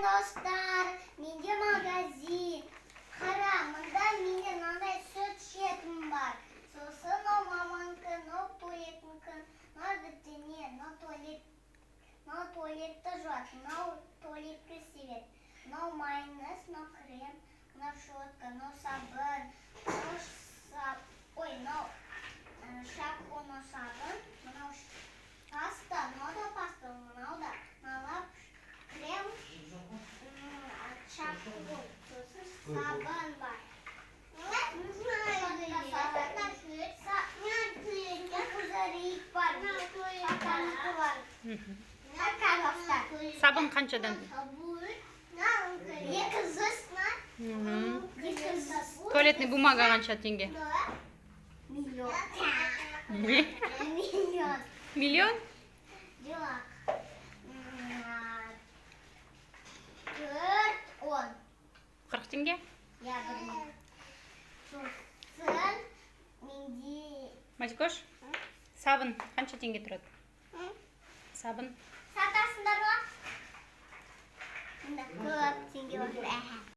Достар, менде магазин. Қара, мында менде мынандай сүт ішетін бар. Сосын мынау маманікі, мынау туалетінікі, мынау бірдеңе, мынау туалет, мынау туалетті жуады, мынау туалетке себеді, мынау майонез, мынау крем, мынау щетка, мынау сабын, мынау ой, мынау шампунь, мынау сабын, мынау паста, мынау да паста, мынау да, мыналар крем, шампунь, сосын сабын бар. Щетка, сабын, пузырик бар, папанікі бар. Пока, достар. Сабын қаншадан? 200. 200. Туалетный бумага қанша теңге? Миллион. Не? Миллион. Миллион? Жоқ. 4,10. 40 теңге? Я білмеймін. Сосын менде Мазикош, сабын қанша теңге тұрады? Сабын. Сатасыңдар ма? Мында көп теңге бар.